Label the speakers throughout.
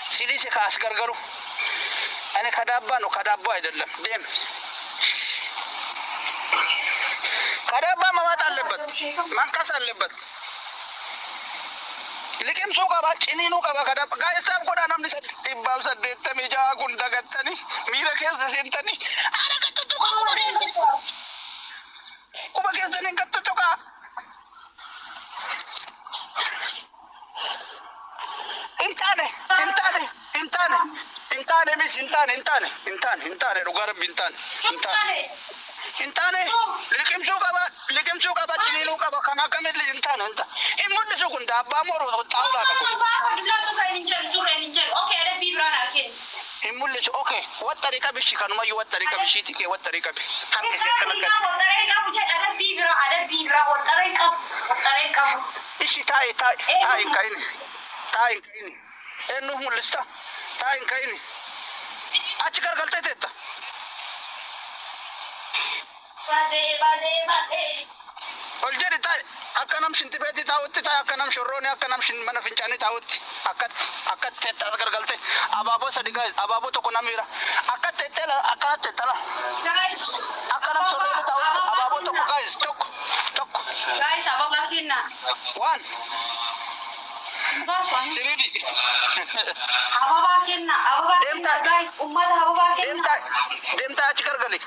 Speaker 1: Sidhiise ka as gargaru. Ani kadabbaa no kadabbaa አይደለም ደም ከዳባ መዋጥ አለበት፣ መንቀስ አለበት። Liqimsuu qaba, ciniinuu qaba kadaaba. Gaa'eessaaf godhaa namni 186 kun dagattanii miira keessa seentanii ana gattu quba keessa quba keessaniin gattu tuqaa. Hin taane, hin taane, hin taane, hin taane mis hin taane, hin taane, hin taane, hin taane, dhugaa rabbi hin taane, hin taane. Hin taane, liqimsuu qaba, liqimsuu qaba, ciniinuu qaba. Kan akkamitti hin taane, hin taane. Hin mul'isu kun daabbaa moo xaawulaadha kun? Hin mul'isu. Okay, waxxarii qabi ishii kanumayyuu waxxarii qabi ishiiti kee waxxarii qabi. Harkisee akkana gadi. Ishi taa'i taa'i taa'i hin ka'ini. Taa'i hin ka'ini. Eenyuuf mul'ista? Taa'i hin ka'ini. Achi gargaltee teetta. Ol jedhi taa'i. Akka nam shintibeetti taa'utti taa'i, akka nam shorrooni, akka nam mana fincaanii taa'utti akkatti akkatti teetta as gargaltee. Abaaboo sadi gaa'is abaaboo tokko namiira. Akkatti teettee la akkanatti teetta la. Akka nam shorrooni taa'utti abaaboo tokko gaa'is tokko tokko. Waan siriidhi. Deemtaa deemtaa achi gargali.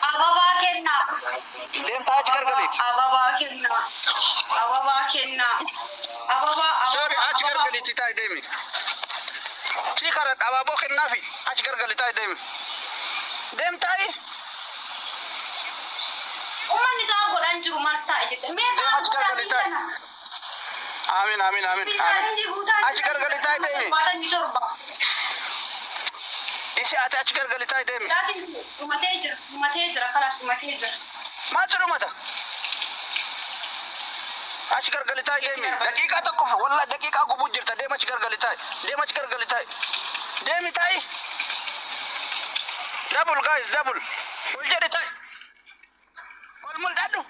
Speaker 1: Deemtaa achi gargali. Sorry, achi gargaliitti taa'i deemi. Si karadha abaaboo kennaafi achi gargali taa'i deemi. Deem taa'i.
Speaker 2: Uummanni taa'u godhan jiru maal taa'e jette. Mee
Speaker 1: Deem achi gargali taa'i. Amiin amiin amiin amiin. Achi gargali taa'i deemi. Isi ati achi gargali taa'i deemi.
Speaker 2: Dhumatee jira, dhumatee jira, kalaas dhumatee jira.
Speaker 1: Maaltu dhumata? Achi gargali taa'i deemi. Daqiiqaa tokko wallaahi daqiiqaa gubuu jirta. Deem achi gargali taa'i. Deem achi gargali taa'i. Deemi taa'i. Double guys, double. Ol jedhi taa'i. Ol mul'adhu.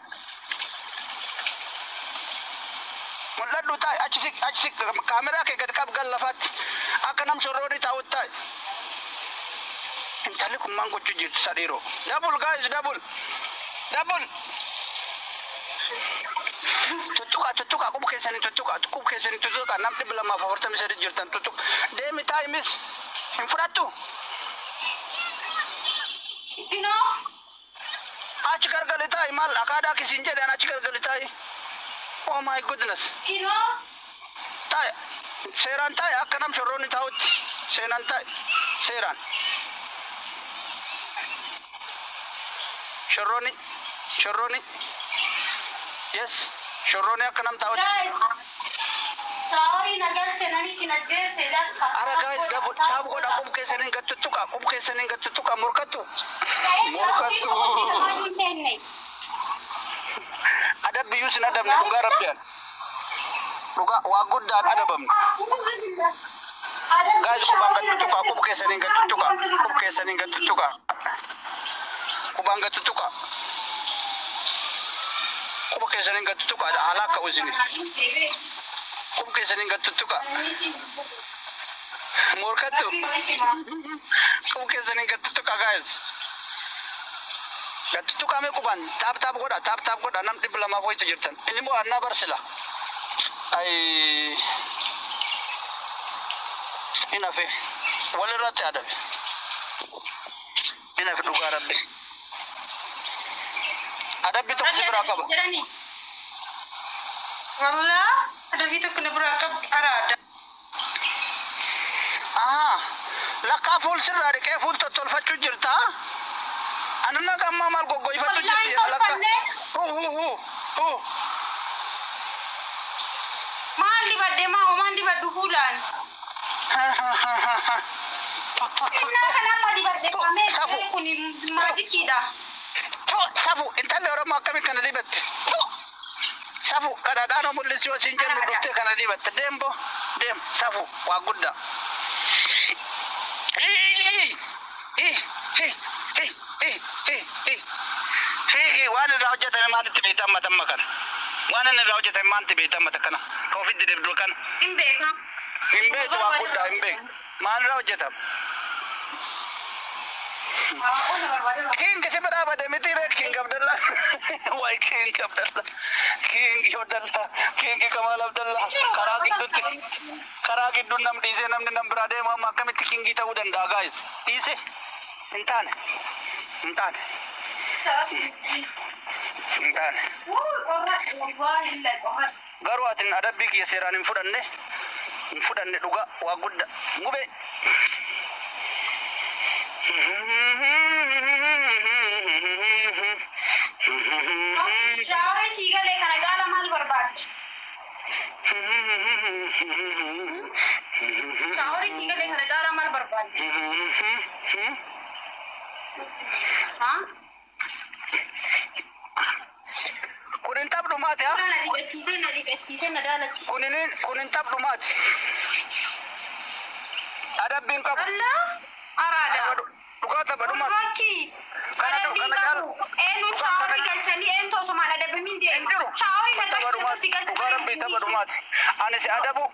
Speaker 1: Mul'adhu taa'i. Achi siq achi siq kaameraa kee gad qab gal lafaatti. Akka nam shorrooni taa'utti taa'i. Intalli kun maal gochuu jirti sadhiiroo? Double guys, double. Double. Tuttuqa tuttuqa quba keessanii tuttuqa quba keessanii tuttuqa nam 243 jirtan tuttuqa. Deemi taa'i mis. Hin fudhattu.
Speaker 2: Inoo
Speaker 1: Achi gargali taa'i maal akaadaa kisiin jedhan achi gargali taa'i. Oh my goodness.
Speaker 2: Inoo
Speaker 1: Taa'i. Seeraan taa'i akka nam shorroonni taa'utti. Seenaan taa'i. Seeraan. Shorroonni. Shorroonni. Yes. Shorroonni akka nam taa'utti.
Speaker 2: Guys, taaworii na galche namichi na geesse lakka.
Speaker 1: Ara guys, double tap godha quba keessaniin gad tuttuqa quba keessaniin gad tuttuqa morkattu. Morkattu. Adabbiyyuu sin adabne dhugaa rabbiyaan. Dhugaa waa guddaan adabamne. Guys, qubaan gad tuttuqa quba keessaniin gad tuttuqa quba keessaniin gad tuttuqa. Qubaan gad tuttuqa. Quba keessaniin gad tuttuqa alaa ka'u isini. Quba keessaniin gad tuttuqa. Morkattu. Quba keessaniin gad tuttuqa guys. Gad tuttuqa mee qubaan tap tap godha tap tap godha nam 200 wayitu jirtan. Inni immoo annaa barsila. Ay. Hin hafe. Walirratti adabe. Hin hafe dhugaa rabbi. Adabbi tokko si biraa qaba.
Speaker 2: Wallah, adabbii tokko na biraa qabu araada.
Speaker 1: Ahaa. Lakkaa fuul sirraa dhiqee fuul tottolfachuu jirta. Anana gammaa maal goggoifachuu
Speaker 2: Wallahi
Speaker 1: jirti? Lakka.
Speaker 2: tolfanne.
Speaker 1: Hu hu hu hu.
Speaker 2: Maal dibadde maa homaan dibaddu fuulaan? Innaa kana amma dibadde kamee
Speaker 1: Safu.
Speaker 2: kun maajikiidha.
Speaker 1: Safu intalli Oromoo akkamiin kana dibatte? Safu kadhaadhaan mul'isii wasiin jennu dhuftee kana dibatte. Deembo deem safu waa guddaa. Waan irraa hojjetame maalitti beektaa amma tamma kana? Waan inni irraa hojjetame maalitti beektaa amma kana? Ka ofitti dibdu kana.
Speaker 2: Hin beekaa.
Speaker 1: Hin beektu waa guddaa hin beektu. Maalirraa hojjetama?
Speaker 2: Abaaboo na barbaade.
Speaker 1: King si biraa bade miti ree King Abdallah. Waay King Abdallah. King Abdallah. King Kamal Abdallah. Karaa gidduutti karaa gidduun nam dhiisee namni nam biraa deemu amma akkamitti kingii ta'uu danda'a guys? Dhiise hin taane. Hin taane. Hin taane. Garuu ati adabbii kiyya seeraan hin fudhanne. Hin fudhanne dhugaa waa guddaa. Gubee.
Speaker 2: Shaaworii sii galee kana caala maal barbaadde? Shaaworii sii galee kana caala maal barbaadde? Haa?
Speaker 1: Kun hin taphdumaati haa?
Speaker 2: Na dhiqachiisee na dhiqachiisee na daalachiise.
Speaker 1: Kun hin taphdumaati. Adabbiin qabu.
Speaker 2: Allah araada.
Speaker 1: Dhugaa taphadhumaati.
Speaker 2: Bakki adabbii qabu. Eenyu shaaworii galchanii eenyu osumaan adabamiin deema.
Speaker 1: Jiru.
Speaker 2: Shaaworii na galchise
Speaker 1: Taphadhumaati.
Speaker 2: si galchise.
Speaker 1: Dhugaa rabbii taphadhumaati. Ani si adabu.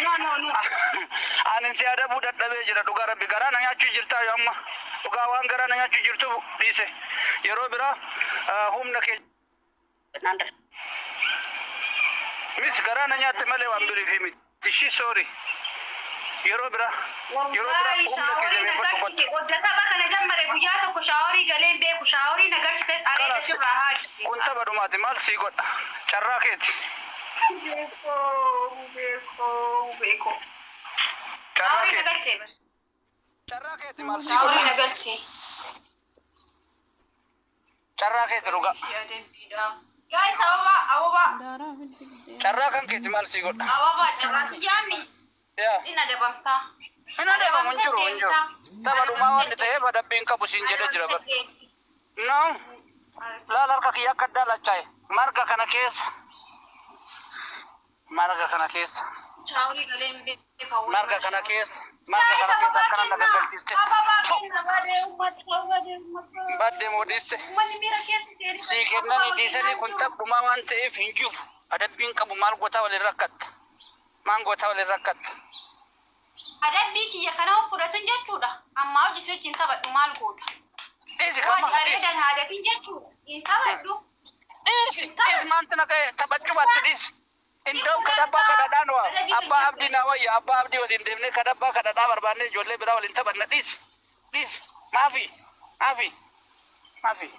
Speaker 2: No no no.
Speaker 1: Ani si adabuu dadhabee jira dhugaa rabbi garaa na nyaachuu jirtaa yoo amma dhugaa waan garaa na nyaachuu jirtu dhiise yeroo biraa humna kee mis garaa na nyaatte malee waan birii fi miti ishii soori yeroo biraa yeroo biraa
Speaker 2: Wallahi
Speaker 1: humna kee
Speaker 2: shaaworii na
Speaker 1: jabeeffadhu
Speaker 2: galchise. Odda tapha kana jammare guyyaa tokko shaaworii galee hin beeku. Shaaworii na galchise areeda sirraa haaqise.
Speaker 1: Kun taphadhumaati maal sii godha carraa keeti
Speaker 2: Beekoo beekoo beekoo.
Speaker 1: carraa
Speaker 2: Shaaworii na
Speaker 1: keeti
Speaker 2: galchee bar.
Speaker 1: carraa keeti maal sii
Speaker 2: Shaaworii
Speaker 1: godha
Speaker 2: na galchee.
Speaker 1: carraa keeti dhugaa
Speaker 2: Guys, ababa ababa
Speaker 1: carraa kan keeti maal sii godha
Speaker 2: ababa carraa kiyyaami.
Speaker 1: yaa
Speaker 2: Inni adabamtaa.
Speaker 1: Hin adeemamu hin jiru hin jiru. Tapha dhumaa waan ta'eef adabbiin qabu siin jedhee jira bara. No, laal harka kiyya akka daalachaa'e marga kana keessa. Marga kana keessa.
Speaker 2: Shaaworii galee hin beeku.
Speaker 1: Marga kana keessa. Marga kana keessa akkana na gaggalchiste.
Speaker 2: Ababa kenna badee uummata badee uummata.
Speaker 1: Baddee moo dhiiste.
Speaker 2: Uummanni miira keessa seenee.
Speaker 1: Sii kennanii dhiisanii kun taphumaa waan ta'eef hin jiru. Adabbiin qabu maal gootaa waliin rakkatta. Maal gootaa waliin rakkatta.
Speaker 2: Adabbii kiyya kana of fudhatan jechuudha. Ammaa hojii si wajjin taphadhu maal goota?
Speaker 1: Dhiisi kama
Speaker 2: Waati
Speaker 1: dhiisi.
Speaker 2: areedaan haadatiin jechuudha. Hin taphadhu.
Speaker 1: Dhiisi dhiisi maanti na ka'e taphachuu baatti dhiisi. Indoon kadhabbaa kadhadhaan waa abbaa abdii naa wayya abbaa abdii waliin deemnee kadhabbaa kadhadhaa barbaannee ijoollee biraa waliin taphanna dhiisi dhiisi maafi maafi maafi.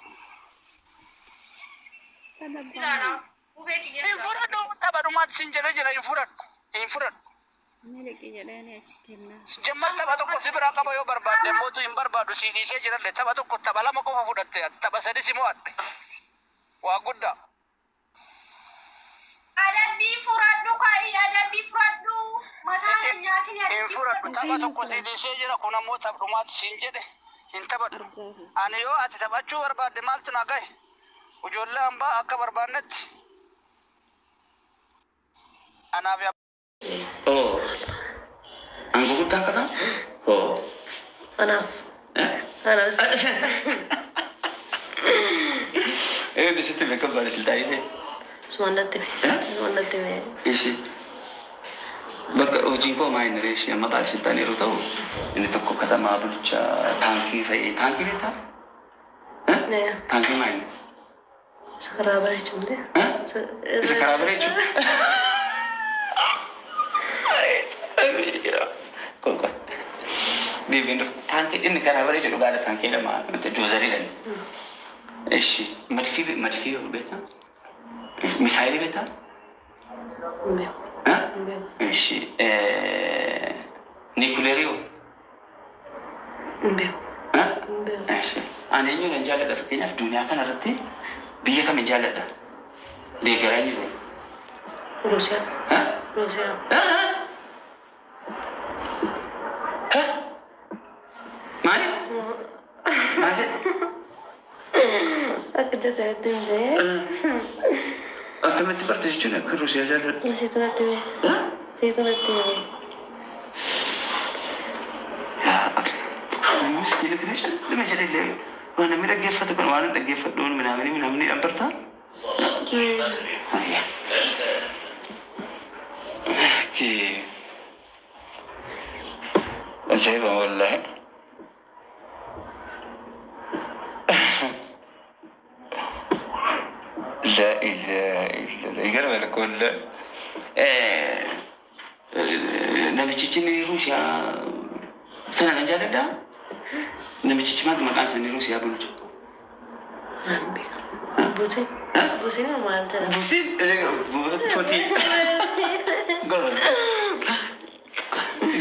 Speaker 1: Hin fudhadhu taphadhumaatti sin jedhee jira hin fudhadhu hin fudhadhu. Jammar tapha tokko si biraa qaba yoo barbaadde mootu hin barbaadu si dhiisee jirallee tapha tokko tapha lama qofa fudhatte ati tapha sadi si mo'adhe waa guddaa.
Speaker 2: Adabbii fudhadhu kaa'i adabbii fudhadhu. Mataa na nyaatiin
Speaker 1: Hin fudhadhu tapha tokko si dhiisee jira kun ammoo taphadhumaatti siin jedhe hin taphadhu. Ani yoo ati taphachuu barbaadde maaltu na gahe? Ijoollee hambaa akka barbaannetti. Anaaf yaa
Speaker 3: Oh. Aangoo guddaa akka ta'u? Oh.
Speaker 4: Anaaf. Anaaf.
Speaker 3: Sitti beekamu baalesultaanii ta'e.
Speaker 4: Sumaan natti hime. Sumaan natti hime.
Speaker 3: Ishi. Bakka hojiin koo maa inni reeshi amma baalesultaanii yeroo ta'u inni tokko katamaa bulchaa taankii fa'i taankii beektaa?
Speaker 4: Nee.
Speaker 3: Taankii maa inni?
Speaker 4: Isa karaa bareechu malee.
Speaker 3: Isa karaa bareechu? Qoy qoy. Deebiin dhufu taankii inni karaa bareechu dhugaadha taankii lama doozariidha. Ishi madfii madfii beektaa? Misaayilii beektaa?
Speaker 4: Hin beeku. Hin beeku.
Speaker 3: Ishi niikuleerii hoo?
Speaker 4: Hin beeku. Hin beeku.
Speaker 3: Ishi ani eenyuun jaalladha fakkeenyaaf duniyaa kana irratti biyya kamin jaalladha? Deeggaraa eenyu ta'e?
Speaker 4: Ruusiyaa. Ruusiyaa.
Speaker 3: Maali? Maal jedhe?
Speaker 4: Akka ta'etti hin beeku.
Speaker 3: Akkamitti barte jechuun akka Ruusiyaa jaalladha?
Speaker 4: Siitu natti hime. Siitu natti hime.
Speaker 3: Miskiina kana callume jedhee waan namni dhaggeeffatu kan waan dhaggeeffadhuun minaamini minaamini dhaan bartaa? Okay. Ajaa'iba wallaahi. لا إله إلا الله ይገርማል እኮ ወላሂ። Namichichi Ruusiyaa sana nan jaalladha. Namichichi maal maqaan isaanii Ruusiyaa bulchu?
Speaker 4: Buusin. Buusin maal jedhama?
Speaker 3: Buusin Putin. ጎበዝ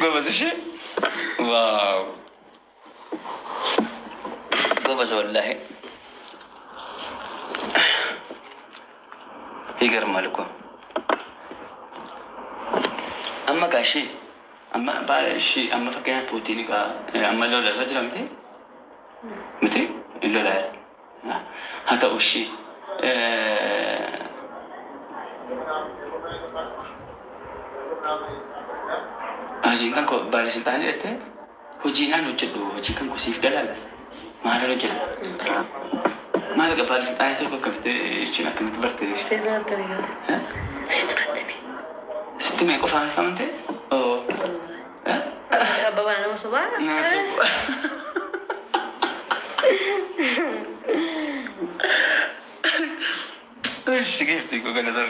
Speaker 3: ጎበዝ። እሺ wow ጎበዝ ወላሂ ይገርማል እኮ። Amma gaa ishee amma ishee amma fakkeenyaaf Puutiin gaa amma lola irra jira miti miti lola haa ta'u ishee hojiin kan koo baalesultaanii jettee hojiin an hojjedhu hojiin kan koo siif galaala maal hojjedhu maal egaa baalesultaanii tokko akkamitti jechuun akkamitti barte
Speaker 4: Siitu natti hime. Siitu natti hime.
Speaker 3: Sitti mee qofaan ifamte oo
Speaker 4: Abbabaa nama sobaa?
Speaker 3: Nama sobaa. እሺ giiftii koo galata.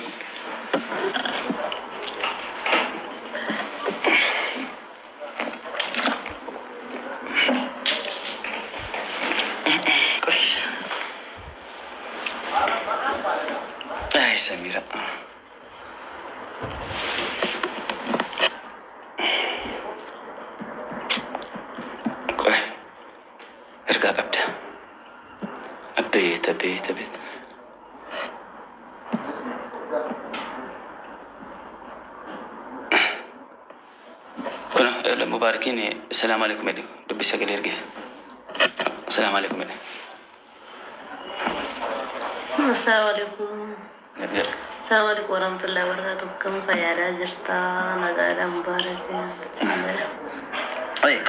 Speaker 3: ቆይ አይ ሰሚራ ቆይ ergaa qabda. አቤት አቤት አቤት kun Mubaarakiin ሰላም አለይኩም jedhe dubbi sagalee ergeef ሰላም አለይኩም jedhe.
Speaker 4: Assalaamu alaikum. Assalaamu alaikum warahmatullahi wabarakatuh. Akkam fayyaadhaa jirta? Nagaadhaa Mubaarak.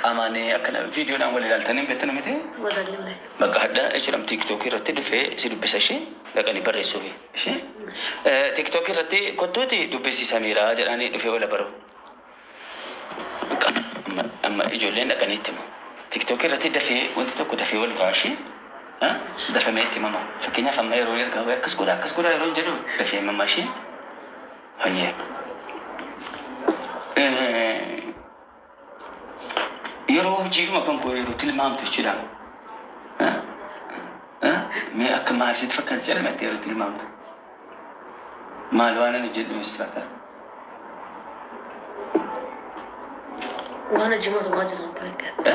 Speaker 3: Qaamaan akkana viidiyoodhaan wal ilaaltanii beektan miti.
Speaker 4: Walaallee.
Speaker 3: Bakka hadda jechuudha TikTokii irratti dhufee si dubbisa ishee dhaqanii barreessuufi ishee TikTokii irratti kottuuti dubbisi Samiiraa jedhanii dhufee wal baru. Amma ijoolleen dhaqanii itti himu. TikTokii irratti dafee wanti tokko dafee wal ga'a ishee dafamee itti himama. Fakkeenyaaf amma yeroo ergaa wayii akkas godhaa yeroo jedhu dafee himama ishee. Hayyee. Yeroo hojiidhuma kan koo yeroo tilmaamtu jechuudha. Mee akka maal sitti fakkaata jedhame yeroo tilmaamtu? Maal waan ani jedhu sitti fakkaata?
Speaker 4: Waan hojii mootummaa hojjetu natti fakkaata.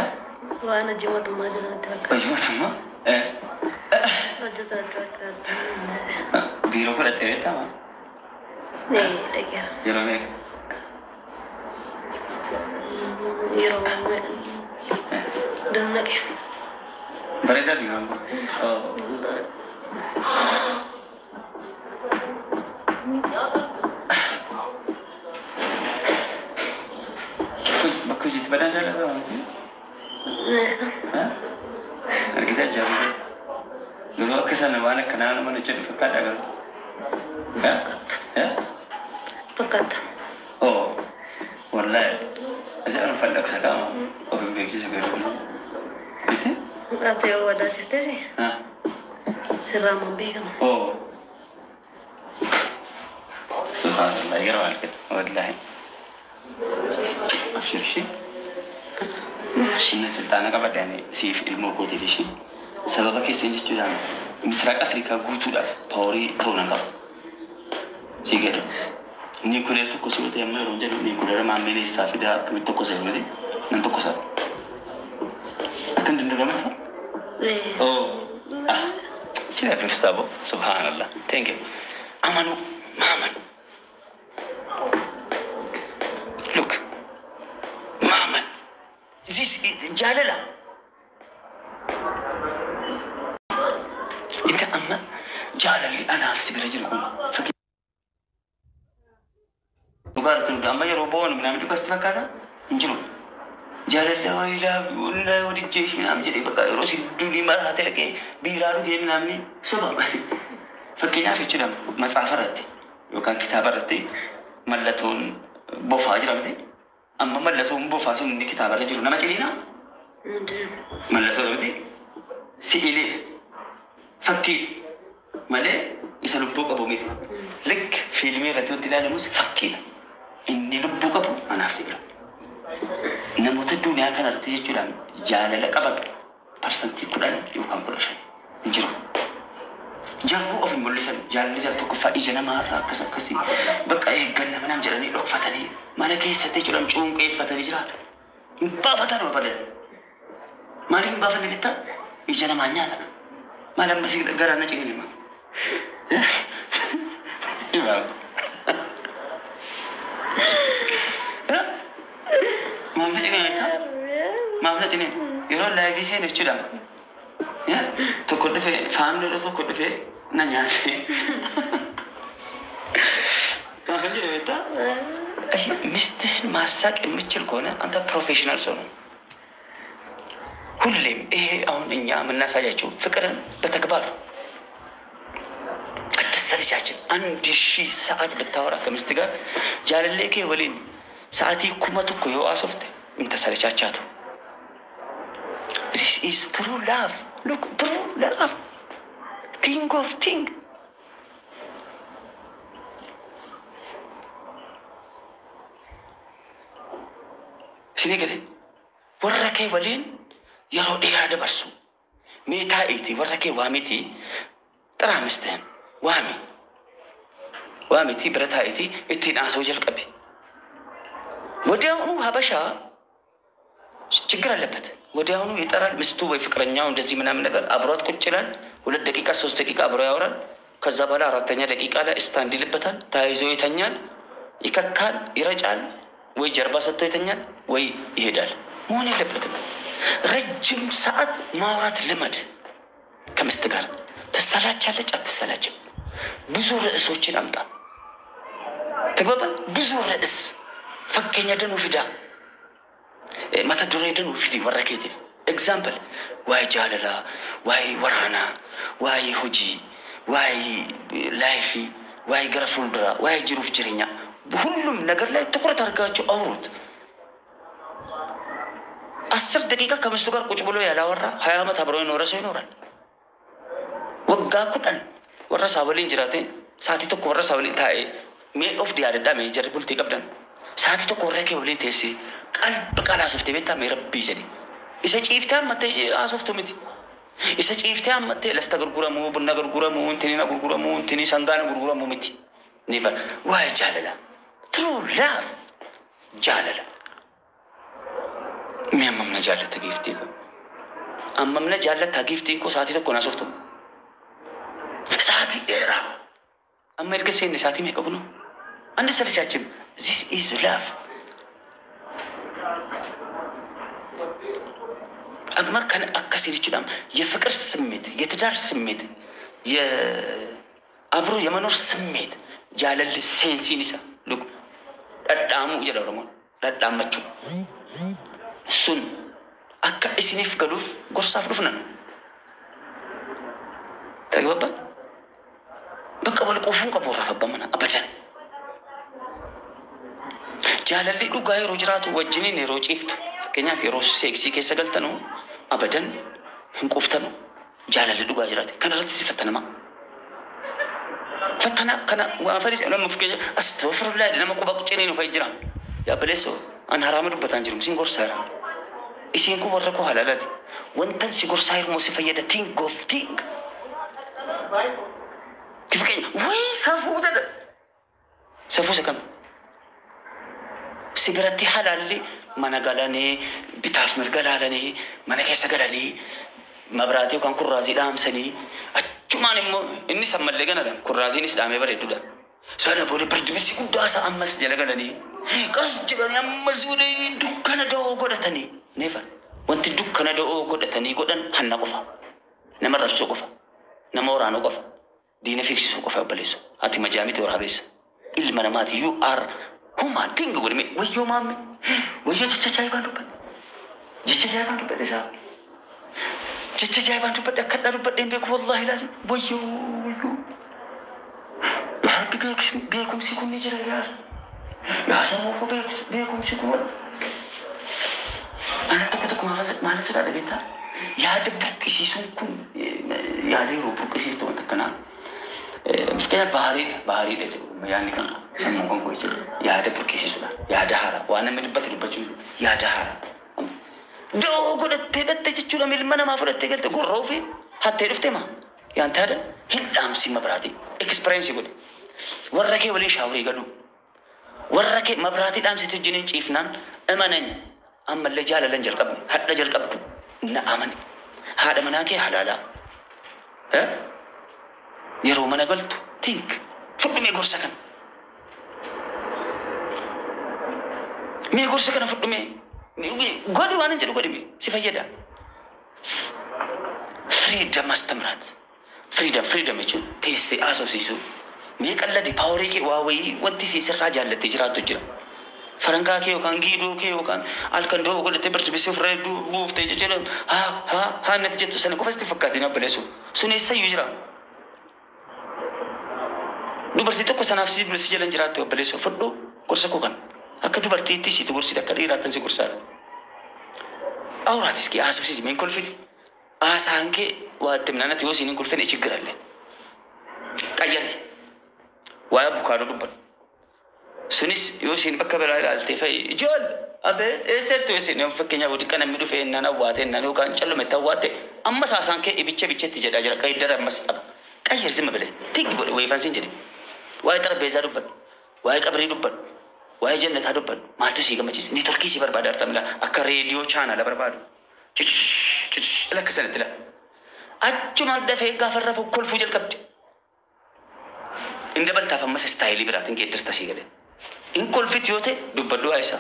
Speaker 4: Waan hojii mootummaa hojjetu natti fakkaata.
Speaker 3: Hojii mootummaa?
Speaker 4: Hojjetu natti fakkaata.
Speaker 3: Biiroo fudhattee beektaa maal?
Speaker 4: Nee, dhaqeera.
Speaker 3: Yeroo meeqa?
Speaker 4: Yeroo dammaqe.
Speaker 3: Bareedaa biiroon kun. Bakka hojiitti badaan jaallata waan ta'eef. Argitee ajaa'iba. Garuu akka sana waan akkanaa nama hojjedhu fakkaata garuu.
Speaker 4: Fakkaata.
Speaker 3: Oo wallaahi ajaa'iba uffadha akka qaama of hin beeksisu garuu. Miti?
Speaker 4: Ati yoo wadaasifteesi sirraa maan beekama.
Speaker 3: Oo. Subhanallah yeroo argite wallaahi. Abshir ishee. Inni sultaana qabadhe ani siif ilmoo kootiif ishee sababa keessan jechuudhaan Misraaq Afrikaa guutuudhaaf paaworii ta'uu nan qaba. Si gadi. Niikuleer tokko si ta'e amma yeroo jedhu niikuleer maammeen eessaa fidaa akkamitti tokko se'e miti nan tokko se'a. Akkam danda'ama? Oh. Ah. Sila fifstabo. Subhanallah. Thank you. Amanu. Maaman. Look. Maaman. This is jaalala. Inta amma jaalalli anaaf si bira jiru kun fakkii dhugaarratti nu amma yeroo bo'oon minaamin dhugaasti fakkaata hin jiru. Jaalalli wayilaaf wallahi wajjeesh minaamin jedhee bakka yeroo si durii maraate dhaqee biiraa dhugee minaamin soba. Fakkeenyaaf jechuudha matsaafa irratti yookaan kitaaba irratti mallattoon bofaa jira miti. Amma mallattoon bofaa sun inni kitaabarra jiru nama ciniinaa?
Speaker 4: ምንድን ነው?
Speaker 3: Mallattoo miti si'ilee fakkii malee isa lubbuu qabu miti. Lik fiilmii irratti wanti ilaalamus fakkiidha. Inni lubbuu qabu anaaf si bira. Namoota duniyaa kana irratti jechuudhaan jaalala qaban 10% yookaan 15 hin jiru. Jaruu of hin mul'isan jaalalli jala tokkoffaa ija namaarraa akkas akkasii bakka eegganna manaan jedhanii dhokfatanii mana keessatti jechuudhaan cuunqeeffatanii jiraatu. Hin baafatan barbadan. Maaliif hin baafanne beektaa? Ija namaa nyaata. Maal ammas garaa na ciniin hima. Maaf na ciniin beektaa? Maaf na ciniin? Yeroo live seenu jechuudha. Tokko dhufee faamilii tokko dhufee na nyaate. Maaf hin jedhe beektaa? ሚስትህን ማሳቅ የምችል ከሆነ አንተ professional ሰው ነው። ሁሌም ይሄ አሁን እኛ የምናሳያቸው ፍቅርን በተግባር አትሰልቻችን። 1000 ሰዓት ብታወራ ከሚስት ጋር jaalallee kee waliin sa'aatii 1000 yoo haasofte hin tasalchachaatu. This is true love. Look, true love. Think of think. Isinii galee warra kee waliin yeroo dheeraa dabarsu. Mee taa'iitii warra kee waamitii xiraa mistehen waami. Waamitii bira taa'iitii ittiin haasa'uu jalqabe. ወዲያውኑ ሀበሻ ችግር አለበት። ወዲያውኑ ይጠራል። ሚስቱ ወይ ፍቅረኛው እንደዚህ ምናምን ነገር አብሯት ቁጭ ይላል። 2 ደቂቃ 3 ደቂቃ አብሮ ያወራል። ከዛ በኋላ አራተኛ ደቂቃ ላይ stand ይልበታል። ተያይዞ ይተኛል፣ ይከካል፣ ይረጫል፣ ወይ ጀርባ ሰጥቶ ይተኛል፣ ወይ ይሄዳል። መሆን የለበትም። ረጅም ሰዓት ማውራት ልመድ ከሚስት ጋር። ትሰላቻለች አትሰላችም? ብዙ ርዕሶችን አምጣ። ተግባባን? ብዙ ርዕስ fakkeenya danuu fidaa. Mata duree danuu fidi warra keetiif. Example waa'ee jaalalaa, waa'ee waraanaa, waa'ee hojii, waa'ee life, waa'ee gara fuulduraa, waa'ee jiruuf jireenyaa ሁሉም ነገር ላይ ትኩረት አድርጋችሁ አውሩት። 10 ደቂቃ ከሚስቱ ጋር ቁጭ ብሎ ያላወራ 20 ዓመት አብሮ የኖረ ሰው ይኖራል። Waggaa 10 warra isaa waliin jiraate sa'aatii tokko warra isaa waliin taa'ee mee of yaadadhaa mee jarri bultii qabdan sa'aatii tokko warra kee waliin teessee qalba qaala haasoftee beektaa mee rabbii jedhe. Isa ciiftee hammattee haasoftu miti. Isa ciiftee hammattee lafta gurguramuu, bunna gurguramuu, intinina gurguramuu, intini sangaana gurguramuu miti. Never. Waa'ee jaalala. True love. Jaalala. Mee ammam na jaallatta giiftii koo? Ammam na jaallatta giiftiin koo sa'aatii tokko naasoftu? Sa'aatii dheeraa. Amma erga seenne sa'aatii meeqa kunoo? አንድ ሰልቻችን። This is love. Amma kan akkasii jechuudha የፍቅር ስሜት፣ የትዳር ስሜት፣ የአብሮ የመኖር ስሜት jaalalli sense iin isaa look dhadhaamuu jedha Oromoon dhadhaammachuu sun akka isiniif galuuf gorsaaf dhufnan ተግባባን። በቃ wal quufuun qabu warraaf abbaa manaa abadan. Jaalalli dhugaa yeroo jiraatu wajjiniin yeroo ciiftu fakkeenyaaf yeroo seeksii keessa galtanu abadan hin quuftanu jaalalli dhugaa jiraate kana irratti si fattanama. Fattana kana waan fadhiis nama fakkeenya astaghfirullah nama quba ciniinu fa'i jira. Yaabaleessoo an haraama dubbataan jiru sin gorsaa jira. Isiin kun warra koo halaalaati. Wantan si gorsaa jiru si fayyada think of think. Fakkeenya wayii safuu jedha. Safuu isa kam? Si biratti halaalli mana galanii bitaaf mirga laalanii mana keessa galanii mabraatii yookaan kurraazii dhaamsanii achumaan immoo inni sammallee ganadha kurraaziinis dhaamee bareeddudha. Sana booda birdibisi guddaa isaa ammas jala galanii qas jedhanii ammas godhanii dukkana da'oo godhatanii neefa wanti dukkana da'oo godhatanii godhan hanna qofa nama rabsuu qofa nama waraanuu qofa diina fiigsisuu qofa obboleessu ati majaamiti waraabeessa ilma namaati you are human thing godhame wayyoo maamme wayyoo jecha ajaa'ibaan dubbadhe jecha ajaa'ibaan dubbadhe isaa jecha ajaa'ibaan dubbadhe akka dhaa dubbadhe hin beeku wallaahi laazim wayyoo wayyoo yaa rabbi beekumsi kun ni jira yaa yaa sammuu koo beekumsi kun Maal sodaadha beektaa? Yaada burqisiisuun kun yaada yeroo burqisiiftu wanta akkanaa. Fakkeenyaaf baariidha baariidha jedhu yaadni kan sammuu kan koo jechuudha. Yaada burqisiisuudha. Yaada haaraa waan namni dubbate dubbachuun yaada haaraa. Da'oo godhattee dhatte jechuudha ilma namaa fudhattee galte gorroo fi hattee dhuftee maa yaantaadha hin dhaamsi mabiraatii ekspireensi godhe. Warra kee waliin shaaworii galuu. Warra kee mabiraatii dhaamsite wajjin ciifnaan amanan ammallee jaalalan jalqabne hadha jalqabdu na amane haadha manaa kee halaalaa. Yeroo mana galtu think fudhu mee gorsa kana. Mee gorsa kana fudhu mee godhi waan hin jedhu godhi mee si fayyada. Freedom astamraat. Freedom freedom jechuun teessee haasofsiisuu. Mee qalladi paaworii kee waa wayii wanti si sirraa jaallattee jiraattu jira. Farankaa kee yookaan giidoo kee yookaan halkan doo godhattee birdibisee ofirra buuftee jechuudha. Haa haa haa natti jettu sana qofa sitti fakkaatiin abbaleessu. Sun eessayyuu jira. Dubartii tokko sanaaf si jalan jiraattu abbaleessu fudhu gorsa koo kana. Akka dubartiitti situ gorsite akka dhiiraatti si gorsaadha. Awuraatis kee haasofsiisi mee hin kolfine. Haasaan kee waa itti himnaan yoo isiin hin kolfine chiggirallee. Qayyari. Waa'ee abukaadoo dubbadhu. Sunis yoo isiin bakka biraa ilaaltee fa'i ijoollee abeet eessattu isiin yoo fakkeenyaaf xiqqa namni dhufee innaan awwaate innaan yookaan callumetti awwaatte ammas haasaan kee ibicha ibichatti jedhaa jira qayyadara ammas qaba. Qayyari zimma bilee tiggi godhe wayifaan siin jedhe. Waa'ee xarbeezaa dubbadhu. Waa'ee qabrii dubbadhu. Waa'ee jannataa dubbadhu. Maaltu sii gammachiisa? Neetworkii sii barbaada artamila akka reediyoo chaanala barbaadu. Ciccish lakka sanatti laa. Achumaan dafee gaafa irra kolfuu jalqabde. Inni dabaltaaf ammas istaayilii biraatiin geeddarta sii galee. In kolfit yoo ta'e dubbadhu waa'ee isaa.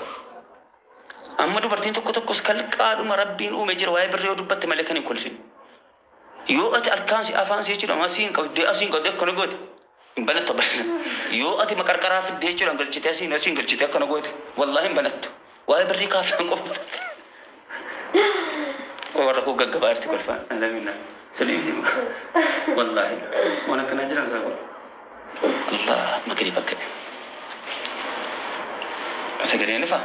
Speaker 3: Amma dubartiin tokko tokkos kalqaadhuma rabbiin uume jira waa'ee birrii yoo dubbatte malee kan hin kolfin. Yoo ati harkaan si afaan si jechuudha asiin qabdee asiin qabdee akkana goote hin banattu abbadan. Yoo ati maqarqaraa fiddee jechuudha galchitee asiin asiin galchitee akkana goote wallaahi hin banattu. Waa'ee birrii kaafaan qofa baratte. Warra koo gaggabaa jirti kolfaan. Alamina. Sadiiti. Wallaahi. Waan akkanaa jiran isaa kun. Allah magriib akka. Sagaleen ifaa.